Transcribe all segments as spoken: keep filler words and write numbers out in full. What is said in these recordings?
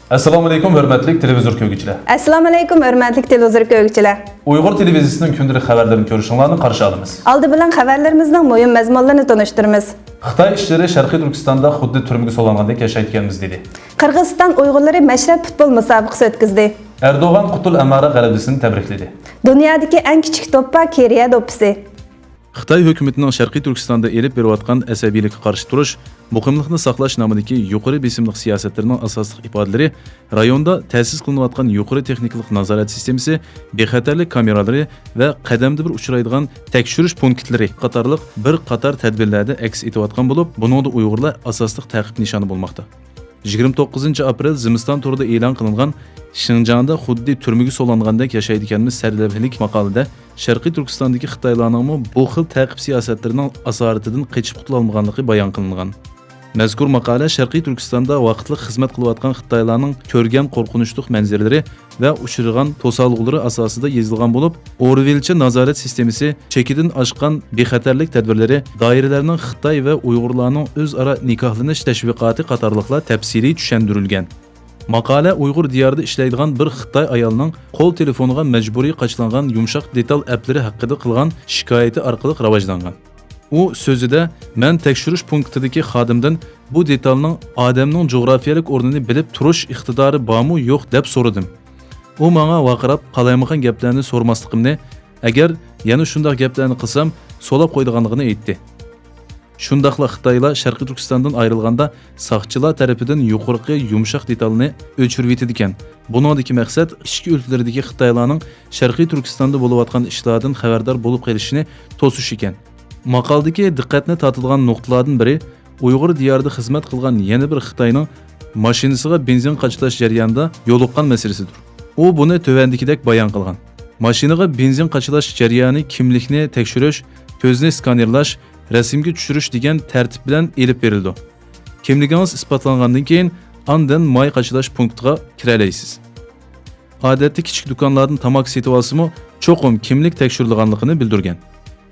ئەسسالامۇئەلەيكۇم، ھۆرمەتلىك تېلېۋىزور كۆرگۈچىلەر! ئەسسالامۇئەلەيكۇم، ھۆرمەتلىك تېلېۋىزور كۆرگۈچىلەر! ئۇيغۇر تېلېۋىزىيىسىنىڭ كۈندىلىك خەۋەرلىرىنى كۆرۈشۈڭلارنى قارشى ئالىمىز. ئالدى بىلەن خەۋەرلىرىمىزنىڭ مۇھىم مەزمۇنلىرىنى تونۇشتۇرىمىز. خىتاي ئىشچىلىرى شەرقىي تۈركىستاندا خۇددى تۈرمىگە سولانغاندەك ياشايدىكەنمىز، دېدى. قىرغىزىستان ئۇيغۇرلىرى مەشرەپ پۇتبول مۇسابىقىسى ئۆتكۈزدى. ئەردوغان قۇتۇل ئەمارا غەلىبىسىنى تەبرىكلىدى. دۇنيادىكى ئەڭ كىچىك دوپپا كېرىيە دوپپىسى. خىتاي ھۆكۈمىتىنىڭ شەرقىي تۈركىستاندا ئېلىپ بېرىۋاتقان ئەسەبىيلىككە قارشى تۇرۇش، مۇقىملىقنى ساقلاش نامىدىكى يۇقىرى بېسىملىق سىياسەتلىرىنىڭ ئاساسلىق ئىپادىلىرى رايوندا تەسىس قىلىنىۋاتقان يۇقىرى تېخنىكىلىق نازارەت سىستېمىسى، بىخەتەرلىك كامېرالىرى ۋە قەدەمدە بىر ئۇچرايدىغان تەكشۈرۈش پونكىتلىرى قاتارلىق بىر قاتار تەدبىرلەردە ئەكس ئېتىۋاتقان بولۇپ، بۇنىڭدا ئۇيغۇرلار ئاساسلىق تەقىپ نىشانى بولماقتا. يىگىرمە توققۇزىنچى ئاپرېل زىمىستان تورىدا ئېلان قىلىنغان شىنجاڭدا خۇددى تۈرمىگە سولانغاندەك ياشايدىكەنمىز سەرلەۋھىلىك ماقالىدە شەرقىي تۈركىستاندىكى خىتايلارنىڭمۇ بۇ خىل تەقىپ سىياسەتلىرىنىڭ ئاسارىتىدىن قېچىپ قۇتۇلالمىغانلىقى بايان قىلىنغان. مەزكۇر ماقالە شەرقىي تۈركىستاندا ۋاقىتلىق خىزمەت قىلىۋاتقان خىتايلارنىڭ كۆرگەن قورقۇنچلۇق مەنزىرىلىرى ۋە ئۇچرىغان توسالغۇلىرى ئاساسىدا يېزىلغان بولۇپ، ئورۋېلچە نازارەت سىستېمىسى، چېكىدىن ئاشقان بىخەتەرلىك تەدبىرلىرى، دائىرىلەرنىڭ خىتاي ۋە ئۇيغۇرلارنىڭ ئۆزئارا نىكاھلىنىش تەشۋىقاتى قاتارلىقلار تەپسىلىي چۈشەندۈرۈلگەن. ماقالە ئۇيغۇر دىيارىدا ئىشلەيدىغان بىر خىتاي ئايالىنىڭ قول تېلېفونىغا مەجبۇرىي قاچىلانغان يۇمشاق دېتال ئەپلىرى ھەققىدە قىلغان شىكايىتى ئارقىلىق راۋاجلانغان. ئۇ سۆزىدە، مەن تەكشۈرۈش پونكىتىدىكى خادىمدىن بۇ دېتالنىڭ ئادەمنىڭ جۇغراپىيەلىك ئورنىنى بىلىپ تۇرۇش ئىقتىدارى بارمۇ يوق دەپ سورىدىم. ئۇ ماڭا ۋارقىراپ، قالايمىقان گەپلەرنى سورىماسلىقىمنى، ئەگەر يەنە شۇنداق گەپلەرنى قىلسام، سولاپ قويىدىغانلىقىنى ئېيتتى. شۇنداقلا خىتايلار شەرقىي تۈركىستاندىن ئايرىلغاندا، ساقچىلار تەرىپىدىن يۇقىرىقى يۇمشاق دېتالنى ئۆچۈرۈۋېتىدىكەن. بۇنىڭدىكى مەقسەت ئىچكى ئۆلكىلىرىدىكى خىتايلارنىڭ شەرقىي تۈركىستاندا بولۇۋاتقان ئىشلاردىن خەۋەردار بولۇپ قېلىشىنى توسۇش ئىكەن. ماقالىدىكى دىققەتنى تارتىدىغان نۇقتىلاردىن بىرى، ئۇيغۇر دىيارىدا خىزمەت قىلغان يەنە بىر خىتاينىڭ ماشىنىسىغا بېنزىن قاچىلاش جەريانىدا يولۇققان مەسىلىسىدۇر. ئۇ بۇنى تۆۋەندىكىدەك بايان قىلغان: ماشىنىغا بېنزىن قاچىلاش جەريانى كىملىكنى تەكشۈرۈش، كۆزنى سكانېرلاش، رەسىمگە چۈشۈرۈش دېگەن تەرتىپ بىلەن ئېلىپ بېرىلىدۇ. كىملىكىڭىز ئىسپاتلانغاندىن كېيىن، ئاندىن ماي قاچىلاش پونكىتىغا كىرەلەيسىز. ئادەتتە كىچىك دۇكانلاردىن تاماكا سېتىۋالسىمۇ، چوقۇم كىملىك تەكشۈرىدىغانلىقىنى بىلدۈرگەن.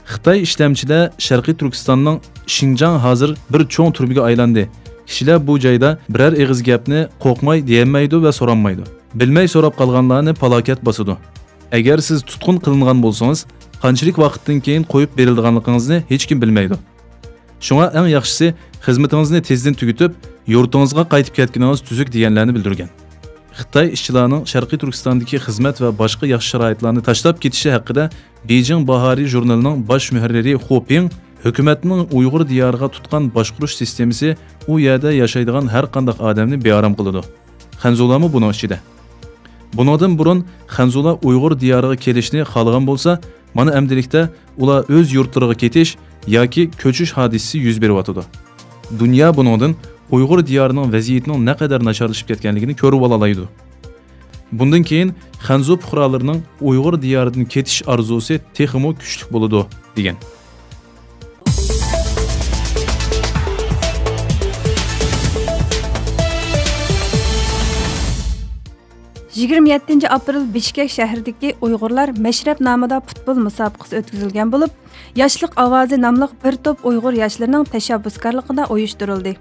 خىتاي ئىشلەمچىدە شەرقىي تۈركىستاننىڭ شىنجاڭ ھازىر بىر چوڭ تۈرمىگە ئايلاندى. كىشىلەر بۇ جايدا بىرەر ئېغىز گەپنى قورقماي دېيەلمەيدۇ ۋە سورالمايدۇ. بىلمەي سوراپ قالغانلارنى پالاكەت باسىدۇ. ئەگەر سىز تۇتقۇن قىلىنغان بولسىڭىز، قانچىلىك ۋاقىتتىن كېيىن قويۇپ بېرىلىدىغانلىقىڭىزنى ھېچكىم بىلمەيدۇ. شۇڭا ئەڭ ياخشىسى، خىزمىتىڭىزنى تېزدىن تۈگىتىپ، يۇرتىڭىزغا قايتىپ كەتكىنىڭىز تۈزۈك، دېگەنلەرنى بىلدۈرگەن. خىتاي ئىشچىلارنىڭ شەرقىي تۈركىستاندىكى خىزمەت ۋە باشقا ياخشى شارائىتلارنى تاشلاپ كېتىشى ھەققىدە بېيجىڭ باھارى ژۇرنىلىنىڭ باش مۇھەررىرى خۇ پىڭ، ھۆكۈمەتنىڭ ئۇيغۇر دىيارىغا تۇتقان باشقۇرۇش سىستېمىسى ئۇ يەردە ياشايدىغان ھەر قانداق ئادەمنى بىئارام قىلىدۇ. خەنزۇلارمۇ بۇنىڭ ئىچىدە. بۇنىڭدىن بۇرۇن خەنزۇلار ئۇيغۇر دىيارىغا كېلىشنى خالىغان بولسا، مانا ئەمدىلىكتە ئۇلار ئۆز يۇرتلىرىغا كېتىش ياكى كۆچۈش ھادىسىسى يۈز بېرىۋاتىدۇ. دۇنيا بۇنىڭدىن ئۇيغۇر دىيارىنىڭ ۋەزىيىتىنىڭ نەقەدەر ناچارلىشىپ كەتكەنلىكىنى كۆرۈۋالالايدۇ. بۇندىن كېيىن خەنزۇ پۇقرالىرىنىڭ ئۇيغۇر دىيارىدىن كېتىش ئارزۇسى تېخىمۇ كۈچلۈك بولىدۇ، دېگەن. يىگىرمە يەتتىنچى ئاپرېل بىشكەك شەھىرىدىكى ئۇيغۇرلار مەشرەپ نامىدا پۇتبول مۇسابىقىسى ئۆتكۈزۈلگەن بولۇپ، ياشلىق ئاۋازى ناملىق بىر توپ ئۇيغۇر ياشلىرىنىڭ تەشەببۇسكارلىقىدا ئۇيۇشتۇرۇلدى.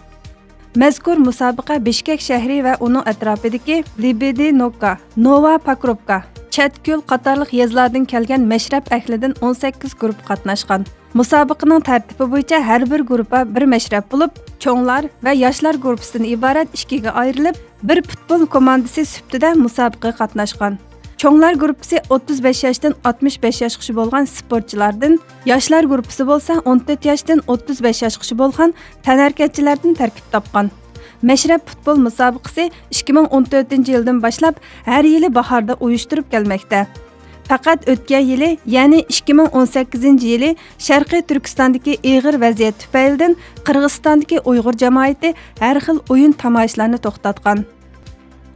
مەزكۇر مۇسابىقە بىشكەك شەھىرى ۋە ئۇنىڭ ئەتراپىدىكى لېبېدىنوكا، نوۋا پاكروپكا، چەتكۆل قاتارلىق يېزىلاردىن كەلگەن مەشرەپ ئەھلىدىن ئون سەككىز گۇرۇپپا قاتناشقان. مۇسابىقىنىڭ تەرتىپى بويىچە ھەر بىر گۇرۇپپا بىر مەشرەپ بولۇپ، چوڭلار ۋە ياشلار گۇرۇپپىسىدىن ئىبارەت ئىككىگە ئايرىلىپ، بىر پۇتبول كوماندىسى سۈپىتىدە مۇسابىقىگە قاتناشقان. چوڭلار گۇرۇپپىسى ئوتتۇز بەش ياشتىن ئاتمىش بەش ياشقىچە بولغان سپورتچىلاردىن، ياشلار گۇرۇپپىسى بولسا ئون تۆت ياشتىن ئوتتۇز بەش ياشقىچە بولغان تەنھەرىكەتچىلەردىن تەركىب تاپقان. مەشرەپ پۇتبول مۇسابىقىسى ئىككى مىڭ ئون تۆتىنچى يىلدىن باشلاپ ھەر يىلى باھاردا ئۇيۇشتۇرۇپ كەلمەكتە. پەقەت ئۆتكەن يىلى، يەنى ئىككى مىڭ ئون سەككىزىنچى يىلى شەرقىي تۈركىستاندىكى ئېغىر ۋەزىيەت تۈپەيلىدىن قىرغىزىستاندىكى ئۇيغۇر جامائىتى ھەر خىل ئويۇن تاماشىلارنى توختاتقان.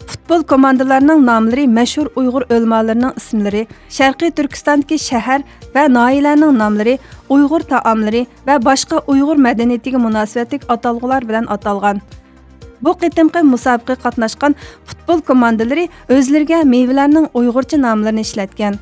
پۇتبول كوماندىلارنىڭ ناملىرى مەشھۇر ئۇيغۇر ئۆلىمالىرىنىڭ ئىسىملىرى، شەرقىي تۈركىستاندىكى شەھەر ۋە ناھىيەلەرنىڭ ناملىرى، ئۇيغۇر تائاملىرى ۋە باشقا ئۇيغۇر مەدەنىيىتىگە مۇناسىۋەتلىك ئاتالغۇلار بىلەن ئاتالغان. بۇ قېتىمقى مۇسابىقىگە قاتناشقان پۇتبول كوماندىلىرى ئۆزلىرىگە مېۋىلەرنىڭ ئۇيغۇرچە ناملىرىنى ئىشلەتكەن.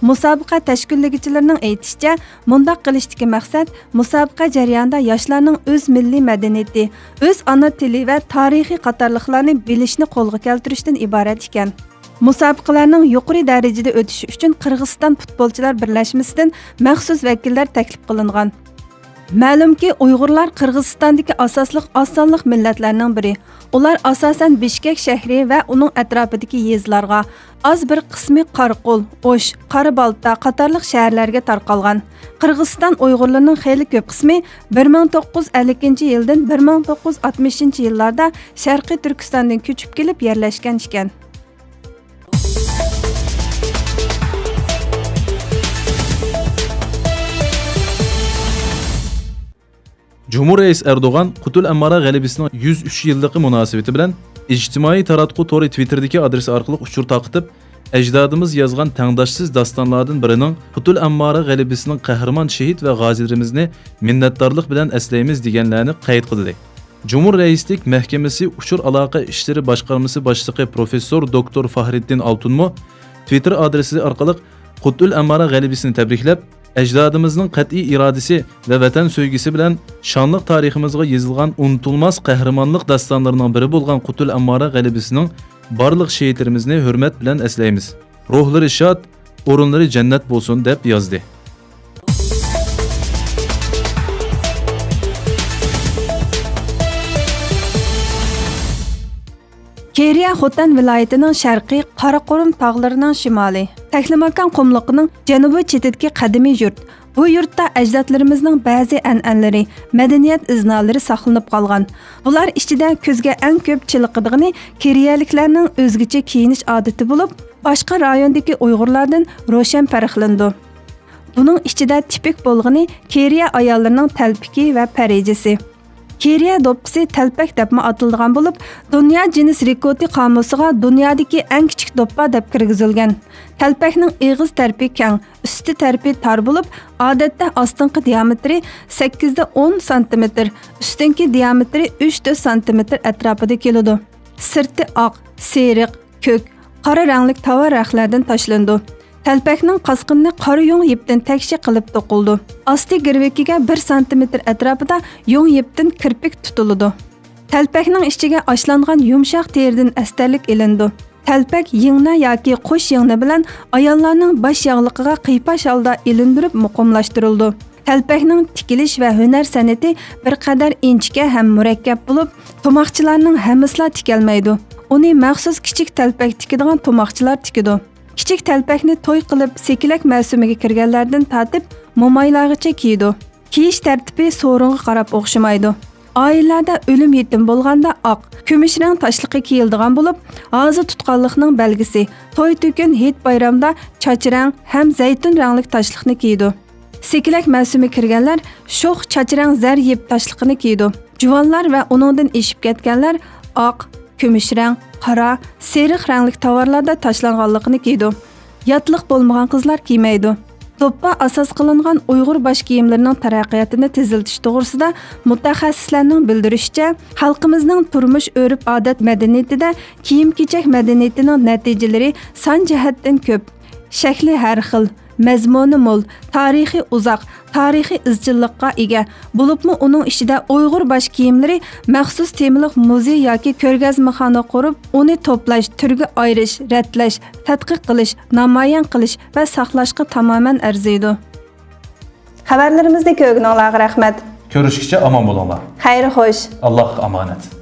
مۇسابىقە تەشكىللىگۈچىلىرىنىڭ ئېيتىشىچە، مۇنداق قىلىشتىكى مەقسەت مۇسابىقە جەريانىدا ياشلارنىڭ ئۆز مىللىي مەدەنىيىتى، ئۆز ئانا تىلى ۋە تارىخى قاتارلىقلارنى بىلىشنى قولغا كەلتۈرۈشتىن ئىبارەت ئىكەن. مۇسابىقىلەرنىڭ يۇقىرى دەرىجىدە ئۆتۈشى ئۈچۈن قىرغىزىستان پۇتبولچىلار بىرلەشمىسىدىن مەخسۇس ۋەكىللەر تەكلىپ قىلىنغان. مەلۇمكى، ئۇيغۇرلار قىرغىزىستاندىكى ئاساسلىق ئاز سانلىق مىللەتلەرنىڭ بىرى. ئۇلار ئاساسەن بىشكەك شەھىرى ۋە ئۇنىڭ ئەتراپىدىكى يېزىلارغا، ئاز بىر قىسمى قاراقول، ئوش، قارا بالتا قاتارلىق شەھەرلەرگە تارقالغان. قىرغىزىستان ئۇيغۇرلىرىنىڭ خېلى كۆپ قىسمى بىر مىڭ توققۇز يۈز ئەللىكىنچى يىلدىن بىر مىڭ توققۇز يۈز ئاتمىشىنچى يىللاردا شەرقىي تۈركىستاندىن كۆچۈپ كېلىپ يەرلەشكەن ئىكەن. جۇمھۇر رەئىس ئەردوغان قۇتۇل ئەممارا غەلىبىسىنىڭ يۈز ئۈچ يىللىقى مۇناسىۋىتى بىلەن ئىجتىمائىي تاراتقۇ تورى تىۋىتتېردىكى ئادرېسى ئارقىلىق ئۇچۇر تارقىتىپ، ئەجدادىمىز يازغان تەڭداشسىز داستانلاردىن بىرىنىڭ قۇتۇل ئەممارا غەلىبىسىنىڭ قەھرىمان شېھىت ۋە غازىلىرىمىزنى مىننەتدارلىق بىلەن ئەسلەيمىز دېگەنلەرنى قەيت قىلدى. جۇمھۇر رەئىسلىك مەھكىمىسى ئۇچۇر ئالاقە ئىشلىرى باشقارمىسى باشلىقى پروفېسسور دوكتور فاھرىددىن ئالتۇنمۇ تىۋىتتېر ئادرېسى ئارقىلىق قۇتۇل ئەممارا غەلىبىسىنى تەبرىكلەپ، ئەجدادىمىزنىڭ قەتئىي ئىرادىسى ۋە ۋەتەن سۆيگۈسى بىلەن شانلىق تارىخىمىزغا يېزىلغان ئۇنتۇلماس قەھرىمانلىق داستانلىرىنىڭ بىرى بولغان قۇتۇل ئەممارا غەلىبىسىنىڭ بارلىق شېھىتلىرىمىزنى ھۆرمەت بىلەن ئەسلەيمىز. روھلىرى شاد، ئورۇنلىرى جەننەت بولسۇن، دەپ يازدى. كېرىيە خوتەن ۋىلايىتىنىڭ شەرقى، قاراقۇرۇم تاغلىرىنىڭ شىمالى، تەكلىماكان قۇملۇقىنىڭ جەنۇبىي چېتىدىكى قەدىمىي يۇرت. بۇ يۇرتتا ئەجدادلىرىمىزنىڭ بەزى ئەنئەنىلىرى، مەدەنىيەت ئىزنالىرى ساقلىنىپ قالغان. بۇلار ئىچىدە كۆزگە ئەڭ كۆپ چېلىقىدىغىنى كېرىيەلىكلەرنىڭ ئۆزگىچە كىيىنىش ئادىتى بولۇپ، باشقا رايوندىكى ئۇيغۇرلاردىن روشەن پەرقلىنىدۇ. بۇنىڭ ئىچىدە تىپىك بولغىنى كېرىيە ئاياللىرىنىڭ تەلپىكى ۋە پەرىجىسى. كېرىيە دوپپىسى تەلپەك دەپمۇ ئاتىلىدىغان بولۇپ، دۇنيا جىنس رېكورتى قامۇسىغا دۇنيادىكى ئەڭ كىچىك دوپپا دەپ كىرگۈزۈلگەن. تەلپەكنىڭ ئېغىز تەرىپى كەڭ، ئۈستى تەرىپى تار بولۇپ، ئادەتتە ئاستىنقى دىيامېتىرى سەككىزدە ئون سانتىمېتىر، ئۈستۈنكى دىيامېتىرى ئۈچ تۆت سانتىمېتىر ئەتراپىدا كېلىدۇ. سىرتى ئاق، سېرىق، كۆك، قارا رەڭلىك تاۋار رەختلەردىن تاشلىنىدۇ. تەلپەكنىڭ قاسقىنىنى قارا يۇڭ يىپتىن تەكشى قىلىپ توقۇلىدۇ. ئاستى گىرۋىكىگە بىر سانتىمېتىر ئەتراپىدا يۇڭ يىپتىن كىرپىك تۇتۇلىدۇ. تەلپەكنىڭ ئىچىگە ئاشلانغان يۇمشاق تېرىدىن ئەستەرلىك ئېلىنىدۇ. تەلپەك يىڭنە ياكى قوش يىڭنە بىلەن ئاياللارنىڭ باش ياغلىقىغا قىيپاش ھالدا ئېلىندۈرۈپ مۇقىملاشتۇرۇلىدۇ. تەلپەكنىڭ تىكىلىش ۋە ھۈنەر سەنئىتى بىر قەدەر ئىنچىكە ھەم مۇرەككەپ بولۇپ، توماقچىلارنىڭ ھەممىسىلا تىكەلمەيدۇ. ئۇنى مەخسۇس كىچىك تەلپەك تىكىدىغان توماقچىلار تىكىدۇ. كىچىك تەلپەكنى توي قىلىپ، سېكىلەك مەۋسۇمىگە كىرگەنلەردىن تارتىپ مومايلارغىچە كىيىدۇ. كىيىش تەرتىپى سورۇنغا قاراپ ئوخشىمايدۇ. ئائىلىلەردە ئۆلۈم يېتىم بولغاندا ئاق، كۈمۈش رەڭ تاشلىقى كىيىلىدىغان بولۇپ، ھازا تۇتقانلىقنىڭ بەلگىسى. توي-تۆكۈن، ھېيت-بايرامدا چاچ رەڭ ھەم زەيتۇن رەڭلىك تاشلىقنى كىيىدۇ. سېكىلەك مەۋسۇمى كىرگەنلەر شوخ چاچ رەڭ زەر يىپ تاشلىقىنى كىيىدۇ. جۇۋانلار ۋە ئۇنىڭدىن ئېشىپ كەتكەنلەر ئاق، كۈمۈش رەڭ، قارا، سېرىق رەڭلىك تاۋارلاردا تاشلانغانلىقىنى كىيىدۇ. ياتلىق بولمىغان قىزلار كىيمەيدۇ. دوپپا ئاساس قىلىنغان ئۇيغۇر باش كىيىملىرىنىڭ تەرەققىياتىنى تېزلىتىش توغرىسىدا مۇتەخەسسىسلەرنىڭ بىلدۈرۈشىچە، خەلقىمىزنىڭ تۇرمۇش، ئۆرپ-ئادەت، مەدەنىيىتىدە كىيىم-كېچەك مەدەنىيىتىنىڭ نەتىجىلىرى سان جەھەتتىن كۆپ. شەكلى ھەر خىل، مەزمۇنى مول، تارىخى ئۇزاق، تارىخىي ئىزچىللىققا ئىگە، بولۇپمۇ ئۇنىڭ ئىچىدە ئۇيغۇر باش كىيىملىرى مەخسۇس تېمىلىق مۇزېي ياكى كۆرگەزمىخانا قۇرۇپ، ئۇنى توپلاش، تۈرگە ئايرىش، رەتلەش، تەتقىق قىلىش، نامايان قىلىش ۋە ساقلاشقا تامامەن ئەرزىيدۇ. خەۋەرلىرىمىزنى كۆرگىنىڭلارغا رەھمەت. كۆرۈشكىچە ئامان بولۇڭلار. خەير خوش. ئاللاھقا ئامانەت.